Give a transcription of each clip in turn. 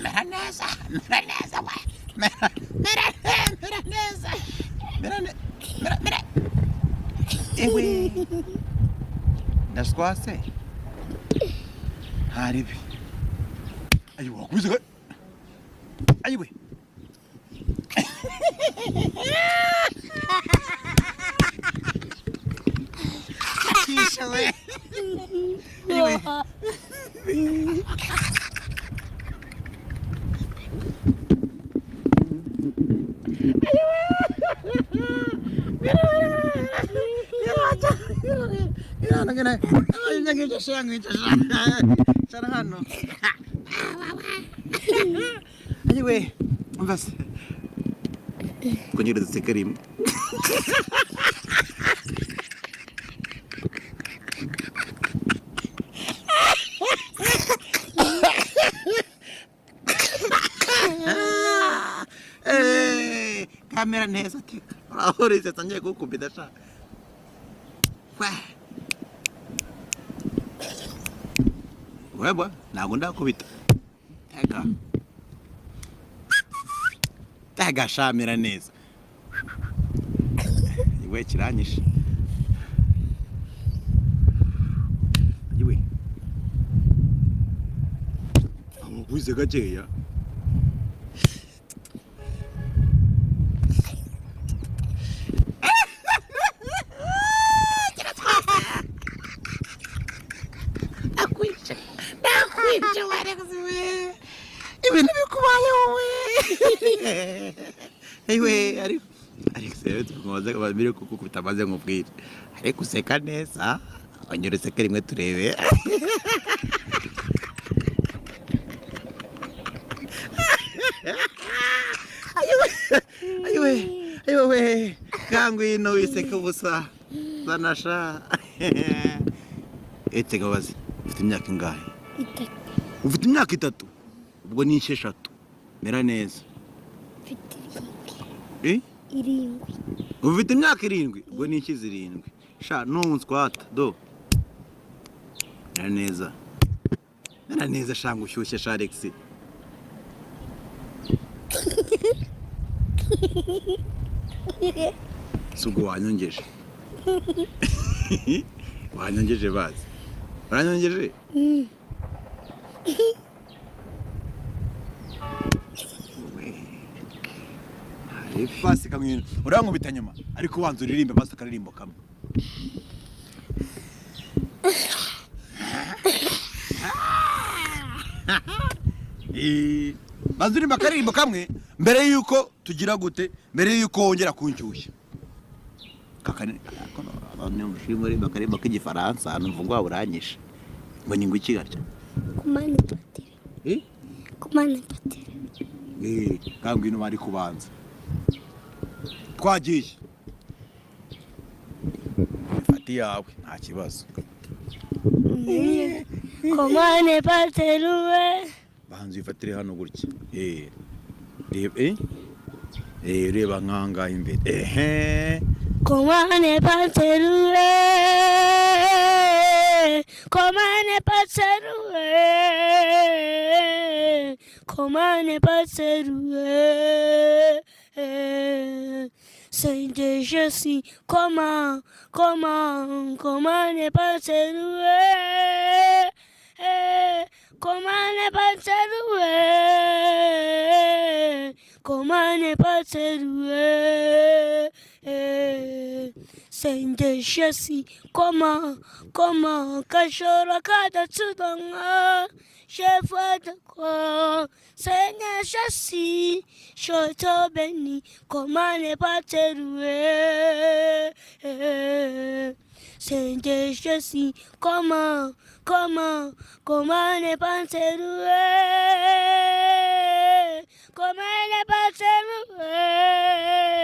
Mera neza, mera neza we, mera, mera, mera neza, mera, mera, mera. Ewe, ndaswase ntaribi. Ayiwe, wakubise ayiwe. Nakishe we. Ayiwe. Hano. Ayiwe, umva se, kongera duseke rimwe. Eh, kamera neza, teka urahuriza, ngiye kukubita sha. We webwa, ntabwo ndakubita. Tega, tega sha, mera neza. Iwe, kiranyishe. Iwe, wize gakeya. Ndakwica, ndakwica warekuzi we, ibintu bikubayeho we. Iwe, ariko ariko se tumaze mbere kukukubita, maze nkubwire, ariko useka neza, ongera useke rimwe turebe. Ayiwe, ayiwe, ayiwe we, kangwino wiseke ubusa, zanasha ete gabaze. Ufite imyaka ingahe? 3. Ufite imyaka 3, ubwo ni 6. Mera neza. Mfite 7. Eh? 7. Ufite imyaka 7, ubwo ni inshyi 7 sha nunswata do. Mera neza, mera neza sha, ngo ushyushye sha Alex. Si ubwo wanyongeje, wanyongeje bazi, uranyongeje. We. Basi kamwe urankubita nyuma, ariko wanza uririmbe basi akaririmbo kamwe. Eh, banza uririmbe akaririmbo kamwe mbere yuko tugira gute, mbere yuko wongera kunshyushya. Uririmba akaririmbo k'igifaransa, numva ngo uranyishe, ngo ni ngo iki gatya? Comment ne pas tirer? Eh? Comment ne pas tirer? Eh, kangwino bari kubanza twagiye, fata iyawe, nta kibazo. Comment ne pas te louer? Banza uyifatire hano gutya. Eh, reba, eh eh, reba nkangaha imbere, ehe. Comment ne pas te louer? Comment ne pas te louer? Comment ne pas te louer? Seigneur Jésus, comment, comment, comment ne pas te louer? Comment ne pas te louer? Comment ne pas te louer? Seigneur Jésus, comment, comment, kashora kada tsudanga, chef de quoi? Seigneur Jésus, je te bénis, comment ne pas te louer? Seigneur Jésus, comment, comment, comment ne pas te louer? Comment ne pas te louer?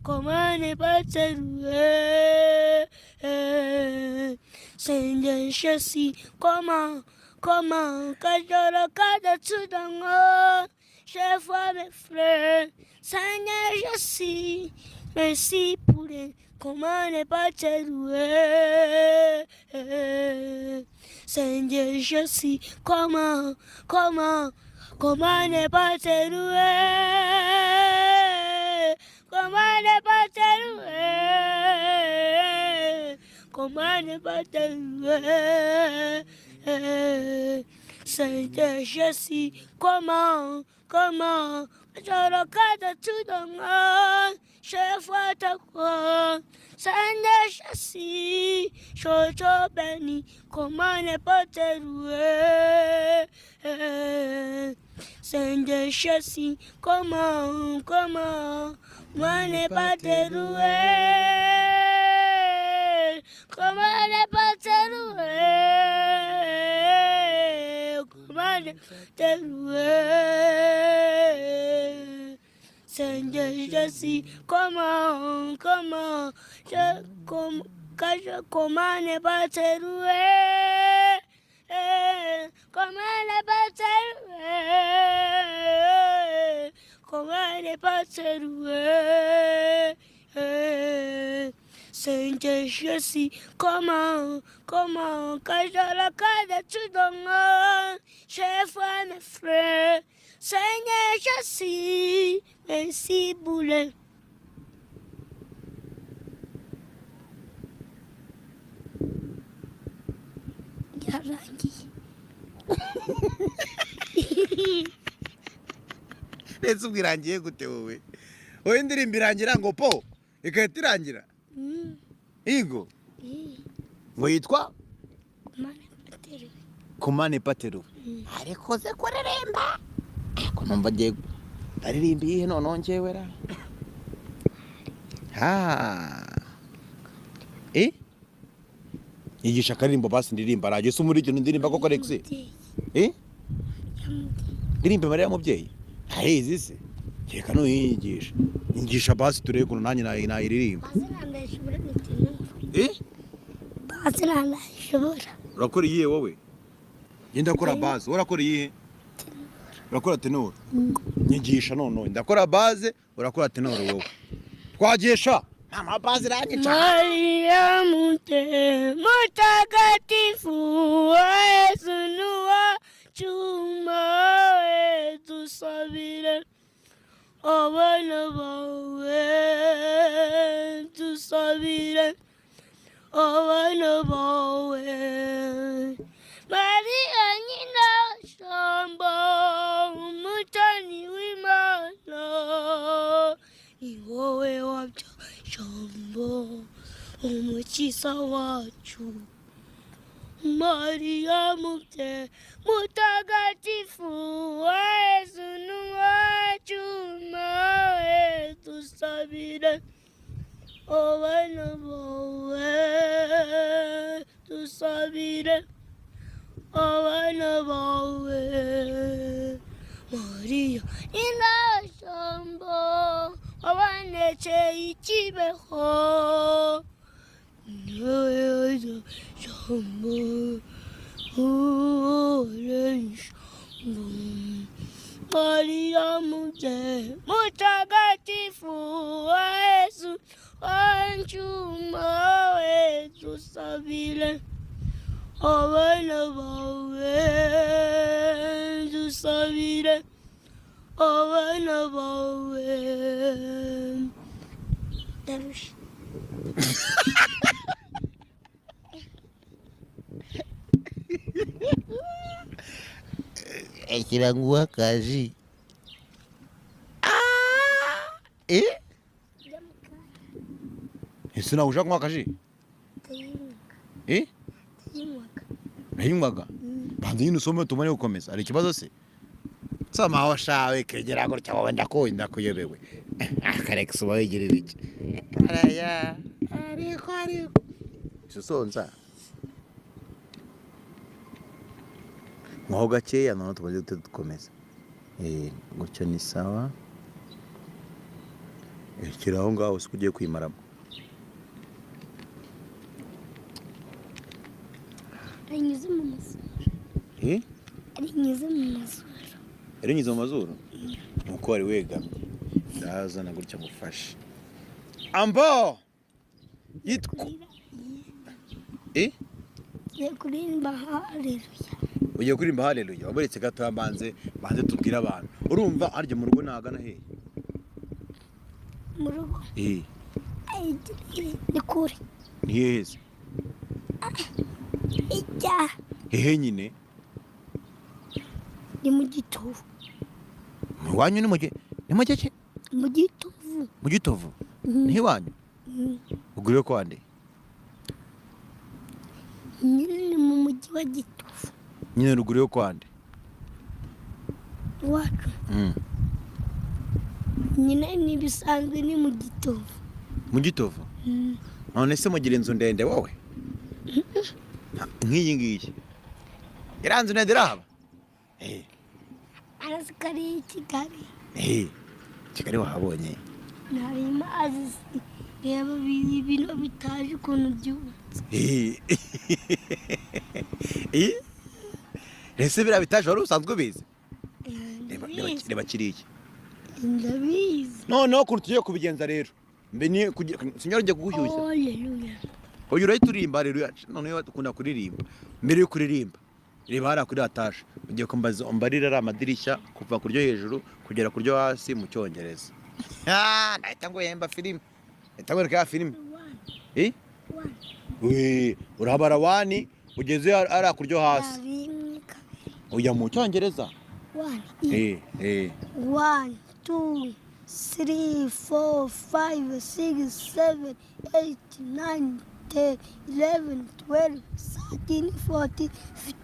Comment ne pas te louer? Seigneur Jésus, comment, comment, kajoro kada tsudanga, chef mes frères, Seigneur Jésus, Merci poulet, comment ne pas te louer? Seigneur, je suis comment, comment, comment ne pas te louer? Comment ne pas te louer? Comment ne pas te louer? Seigneur, je suis comment, comment, je regarde tout dans moi, je vois ta croix. Seigneur, je suis, je te bénis, comment ne pas te louer? Seigneur, je suis, comment, comment, comment ne pas te louer? Comment ne pas te louer? Comment ne pas te louer? Seigneur, je suis, comment, comment, je, comment, que je, comment ne pas te louer? Comment ne pas te louer? Comment ne pas te louer? Seigneur, je suis, comment, comment, que je regarde tout dans moi, je vois mes frères. Seigneur, je suis, merci boulet. Yarangiye. Ndetse ubwo irangiye gute wowe? Wowe indirimbo irangira ngo po igahita irangira. Igo ngo yitwa Komane Pateru. Ariko ze kuririmba. Ariko numva agiye aririmba iyihe noneho njyewe ra? Ha. Eh? Yigisha akaririmbo basi ndirimba radiyo se muri ikintu ndirimba koko Alex? Eh? Ndirimba Mariya mubyeyi? Ntayizi se? Reka nuyigisha. Nyigisha basi turebe ukuntu nanjye nayiririmba. Eh? Basi ntashobora. Urakora iyihe wowe? Njye ndakora base, wowe urakora iyihe? Urakora tenor. Nyigisha noneho ndakora base, urakora tenor wowe. Twagisha. Mama base iranyica. Maria mute mutagatifu Yesu nuwa chuma dusabire abana bawe dusabire abana bawe Maria nyina shamba umutani w'Imana ni wowe wabya jambo umukiza wacu Maria mute mutagatifu Yesu nuwacu mawe dusabire abana bawe dusabire abana bawe Maria nyina jambo wabonetse ikibeho Maria mute mutagatifu Yesu wanchuma dusabire abana bawe dusabire abana bawe. Ndarusha. Ekiranguha kaji. Eh? Ese nawe ushaka kunywa akaji? Eh? Nayinywaga. Banza nyine usome tubone gukomeza. Hari ikibazo se? Soma aho shawe kegera gutya wowe ndakuyobewe. Akarex uba wigirira iki? Araya. Ariko ariko. Usonza. Nkaho gakeya noneho tumaze dukomeza. Gutyo ni sawa. Shyira aho ngaho siko ugiye kwimaramo. Arinyuze mu mazuru. Eh? Arinyuze mu mazuru. Arinyuze mu mazuru? Nuko wari wegamye. Ndazana gutya ngufashe. Ambo yitwa eh Ngiye kuririmba haleluya. Ugiye kuririmba haleluya? Waburetse gato, banze banze tubwire abantu. Urumva arya mu rugo nahagana hehe? Mu rugo? Eh. Ay, ni kure. Ni heza? Ijya. Hehe nyine? Ni mu Gitovu. Iwanyu ni mu ni mu giki? Mu Gitovu. Mu Gitovu? Ni iwanyu? Uguriwe kwande? Nyine ni mu mujyi wa Gitovu. Nyine ruguru yo kwande? Iwacu. Nyine ni bisanzwe ni mu Gitovu. Mu Gitovu? None se mugira inzu ndende wowe? Nk'iyi ngiyi. Iriya nzu ndende irahaba? Eh. Arasikari i Kigali. Eh. Kigali wahabonye? Nari mazi. Reba bino bitaje ukuntu byubatse. Eh. Eh? Ese biriya bitaje wari usanzwe ubizi? Reba kiriya. Ndabizi. Noneho ukuntu tugiye kubigenza rero. Mbe ni sinyora ugiye kugushyushya. Haleluya. Oya urahita uririmba haleluya. Noneho ukunda kuririmba. Mbere yo kuririmba, reba hariya kuri etaje. Ugiye kumbaza umbarira ari amadirishya kuva ku ryo hejuru kugera ku ryo hasi mu Cyongereza. Nahita nguhemba filime. Nahita ngwereka ya filime. Eh? We, urahabara wani ugeze hariya ku ryo hasi. Ujya mu Cyongereza? 1. Eh, eh. 1 2 3 4 5 6 7 8 9 10 11 12 13 14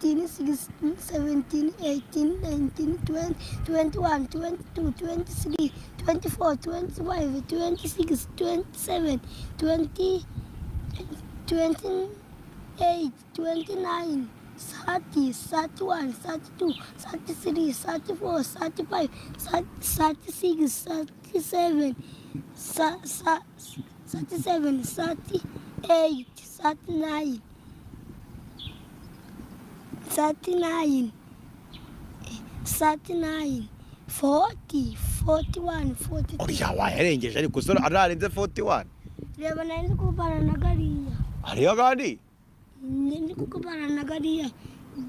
15 16 17 18 19 20 21 22 23 24 25 26 27 20 28 29 30 31 32 33 34 35 36 37 37 38 39 39 39 40 41 42. Oya wayarengeje ariko sora ararenze 41. Reba nari ndi kubara na gariya. Hariya kandi? Ndi kubara na gariya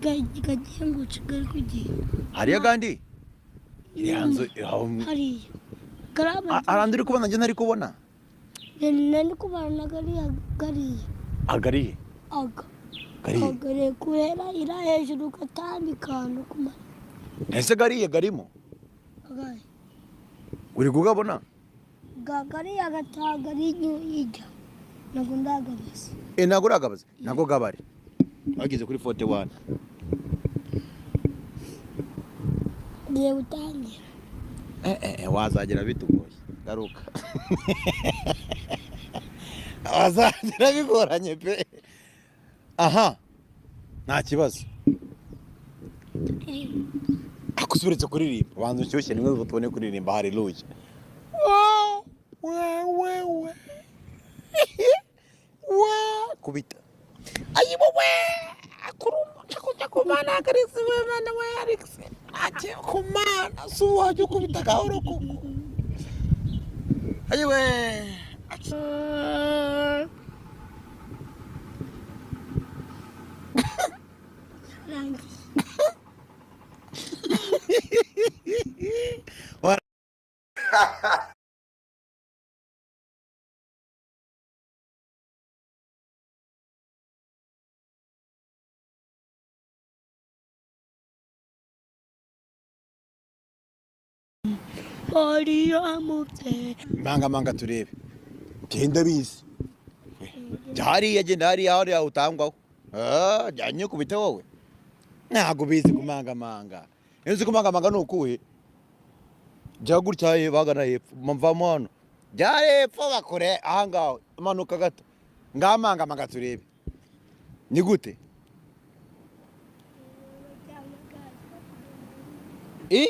gagiye ngo Kigali kugenda. Hariya kandi? Iriya nzu hariya. Arandi uri kubona njye ntari kubona. Nari kubara na gariya gariya. Agariye? Aga. Gariye. Agariye kurera ira hejuru gatambika no kumara. Ese gariye garimo? Agaye. Uri kugabona? Gariya gatagari ijya. Ntabwo ndagabaza. Eh, ntabwo uragabaza? Ntabwo gabari. Bageze kuri 41. Ngiye gutangira. Wazagera bitugoye. Garuka. Wazagera bigoranye pe. Aha. Nta kibazo. Akusubiritse kuririmba. Banza ushyushye nimwe tubone kuririmba haleluya. Wa wa wa. Wa kubita. Ayi wowe akuruma chakuja kumana akarisi we mana we Alex. Aje kumana suwa kubita gahoro kuko. Ayi we. Manga manga turebe. Genda bizi. Hariya genda hariya hariya utangwaho. Ah, janye kubita wowe. Ntago bizi kumanga manga. Inzi kumanga manga nukuhe? Jya gutya ye bagana hepfo mvamo hano. Jya hepfo bakore ahangaho manuka gato. Ngamanga manga turebe. Ni gute? Eh?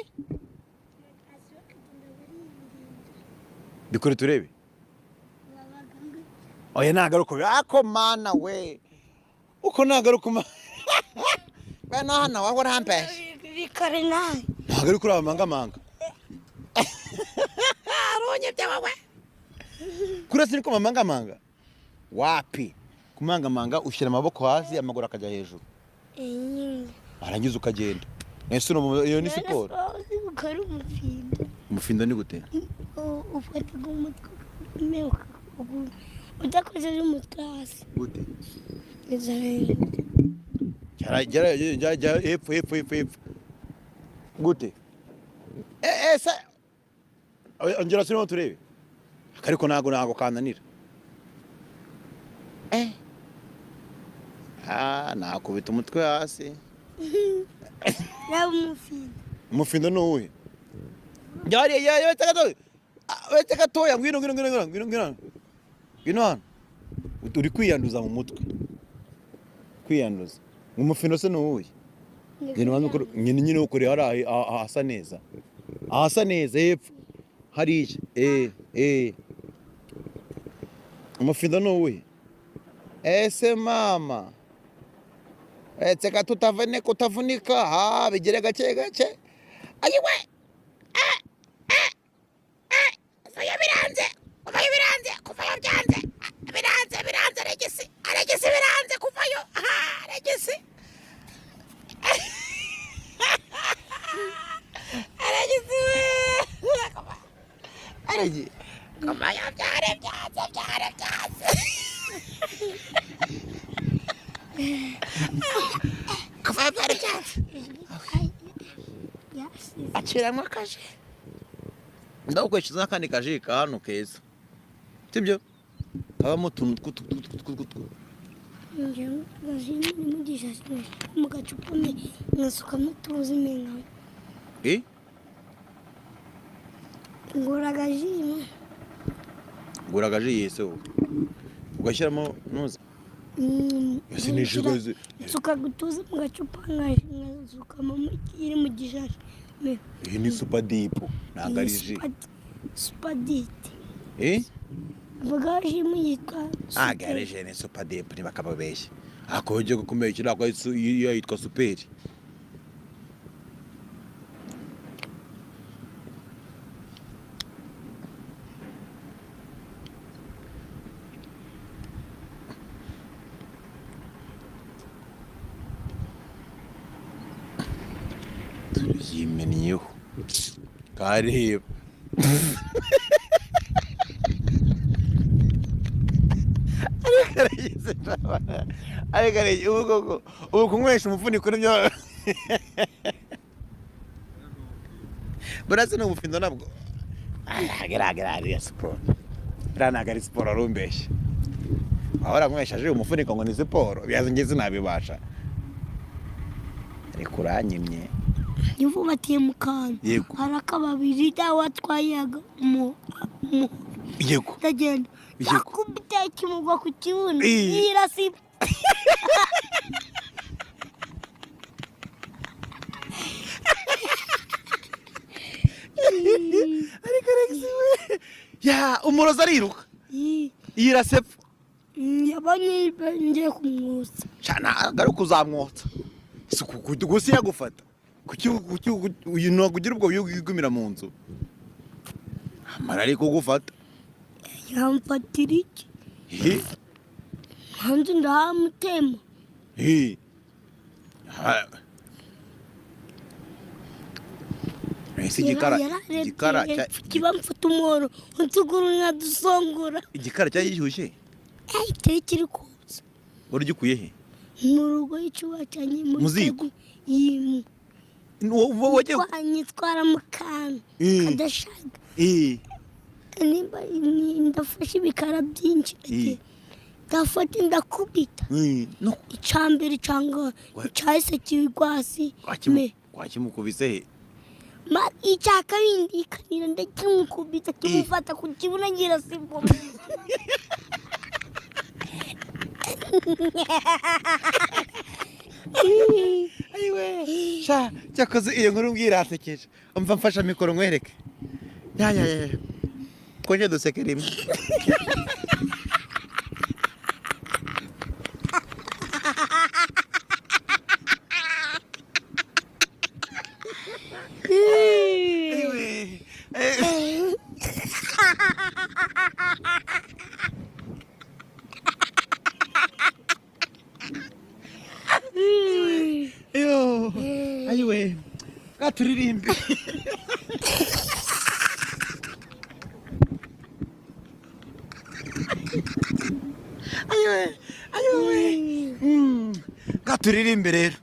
Bikore turebe. Oya nagaruka ako mana we. Uko nagaruka we no hano wa urampe. Bikore nawe. Nagaruka uri manga manga. Aronye bya wawe. Kuriya siniko mamangamanga. Wapi? Kumangamanga ushyira amaboko hasi, amaguru akajya hejuru. Nyine. Warangiza ukagenda. Ese iyo ni siporo? Uzi gukora umufindo? Umufindo ni gute? Ufata umutwe udakojeje umutwe hasi. Gute? Jya jya jya hepfo, hepfo, hepfo, hepfo. Gute? Sa ongera usubiremo turebe. Ariko ntago kananira. Ah, nakubita umutwe hasi. Reba umufindo. Umufindo ni uwuhe? Jya hariya, jya, wetse gatoya. Wetse gatoya, ngwino, ngwino, ngwino, ngwino, ngwino. Ngwino hano. Uri kwiyanduza mu mutwe. Kwiyanduza. Umufindo se ni uwuhe? Ngwino hano ukore, nyine, nyine ukore hariya ahasa neza. Ahasa neza hepfo. Hariya. Umufindo ni uwuhe? Ese mama. Etse gato utavunika, utavunika. Ha, bigere gake gake. Ayiwe. Kuvayo biranze. Kuvayo biranze. Kuvayo byanze. Biranze, biranze, Alegisi. Alegisi biranze kuvayo. Ha, Alegisi. Alegisi we. Alegisi. Kuvayo byare byanze, byare byanze. Kuvayo byare byanze. Aciramo akaji. Ndagukoresha n'akandi kaji ka hano keza. Sibyo? Kabamo utuntu tw'utu. Mu gacupa nkasukamo utuzi menga. Eh? Ngura agaji. Ngura agaji yese wowe. Ugashyiramo nuza. Ese ni jigozi. Nsuka gutuza mu gacupa nkasukamo iri mu gishashi. Iyi ni super deep, ntabwo ari ji. Super deep. Eh? Avuga ji yitwa Ah, ari ji ni super deep ntibakababeshye. Ako ugiye gukomera iki ntabwo iyo yitwa super. Yimennyeho. Kareba. Ariko ariko ubu koko ubu kunywesha umufuniko nibyo. Burasa ni umufindo nabwo. Geragera ari siporo. Buriya ntabwo ari siporo arumbeshye. Ahora nywesha aje umufuniko ngo ni siporo, byaza njye sinabibasha. Ariko uranyimye. Yuvubatiye mu kantu. Yego. Haraka babiri watwayaga mu Yego. Ndagenda. Yego. Yakubita ikimugwa ku kibuno. Yirasi. Ariko Alex we. Ya, umurozi ariruka. Yirasepfa. Yabonye ngiye kumwotsa. Shana garuka uzamwotsa. Gusa yagufata. Kuki uyu ntabwo ugira ubwo wigumira mu nzu. Amara ari kugufata. Yamfatira iki? Hi. Hanze ndahamutema. Hi. Ha. Ese igikara igikara kiba mfata umuhoro unsuguru nkadusongora. Igikara cyari gishyushye? Cyari kiri kotsa. Wari ugikuye he? Mu rugo icyubakanye muri Mu ziko? Yimu. Wagiye Nyitwara mu kantu kadashaga. Nimba ndafashe ibikara byinshi ndafata ndakubita. No. Icambere cyangwa icyahise kigwasi. Wakimukubise he? Ma icya kabindi ikanira ndakimukubita kimufata ku kibuno ngira simbo. Ayiwe. Sha, cyakoze iyo nkuru mbwirasekeje. Umva mfasha mikoro nkwereke. Ya ya ya. Twongere duseke rimwe. Ayiwe. Turirimbe. Ayiwe, ayiwe. Turirimbe rero.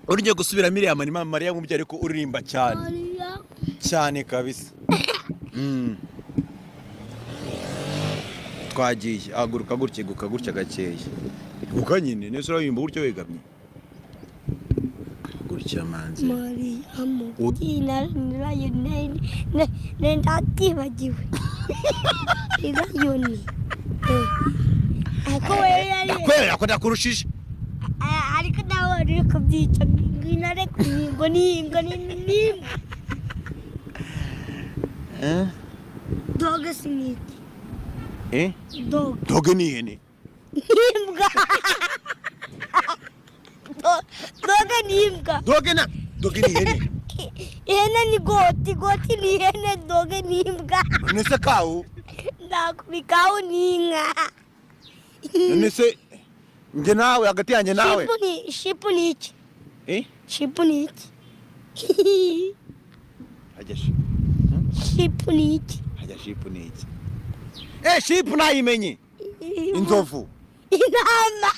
Ugiye gusubiramo iriya Mariya, Mariya mubyeyi, ariko uririmba cyane. Mariya. Cyane kabisa. Twagiye. Haguruka gutya, iguka gutya gakeya, iguka nyine nese. Uririmba gutya wegamye gutya manzi. Mariya mubyeyi, ndatibagiwe irayoni, ariko we yari Ndakwerera ko ndakurushije. Ariko nawe uri kubyica ngwino, ariko ngo ni ni Eh? Dog si ni iki? Eh? Dog. Dog ni ihene. Imbwa. Dog ni imbwa. Dog na dog ni ihene. Ihene ni goat, goat ni ihene, dog ni imbwa. None se cow? Ndakubikaho ni inka. None se njye nawe, hagati yanjye nawe? Sheep ni, sheep ni iki? Eh? Sheep ni iki? Hajya sheep. Sheep ni iki? Hajya sheep ni iki? Eh, sheep nayimenye, inzovu. Intama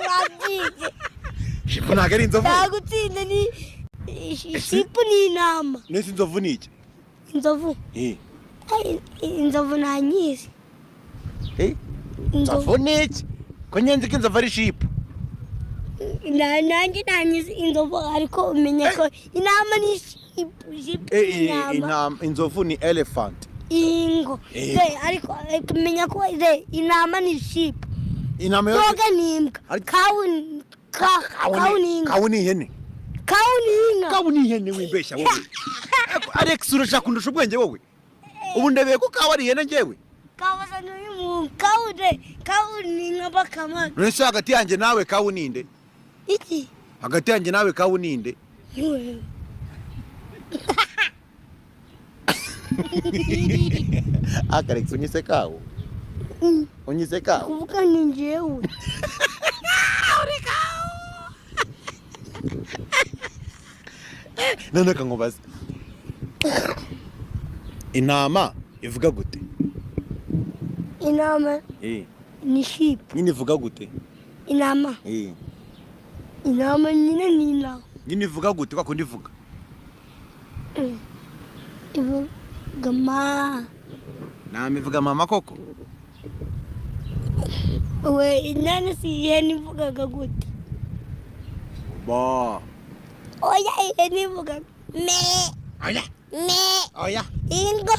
wabyize. Sheep ntabwo ari inzovu. Ndagutsinda, ni sheep ni intama. Nese inzovu ni iki? Inzovu? Eh. Ay, inzovu ntanyizi. Eh? Inzovu ni iki? Ko nyenzi ko inzovu ari sheep. Nanjye ntanyizi inzovu, ariko umenya ko intama ni sheep, sheep ni Eh, eh, intama. Intama, inzovu ni elephant. Ingo. Eh. De, ariko umenya ko de intama ni sheep. Intama yo. Dog ni imbwa. Cow cow ni inka. Cow ni ihene. Cow ni inka. Cow ni ihene, wimbeshya wowe. Alex, urashaka kundusha ubwenge wowe? Ubu ndebeye ko cow ari ihene njyewe. Cow asa n'uyu cow, de cow ni inka bakama. None se hagati yanjye nawe cow ni nde? Iki? Hagati yanjye nawe cow ni nde? Niwe. Alex, unyise cow? Unyise cow? Kuvuga ni njyewe. Uri cow. None kankubaze, intama ivuga gute? Intama ni sheep. Nyine ivuga gute? Intama. Intama nyine ni intama. Nyine ivuga gute kwa kundi ivuga? Ivuga ma. Nama ivuga mama koko? We, inani si ihene ivugaga gute? Ba. Oya, ihene ivugaga me. Oya. Me. Oya. Ingo.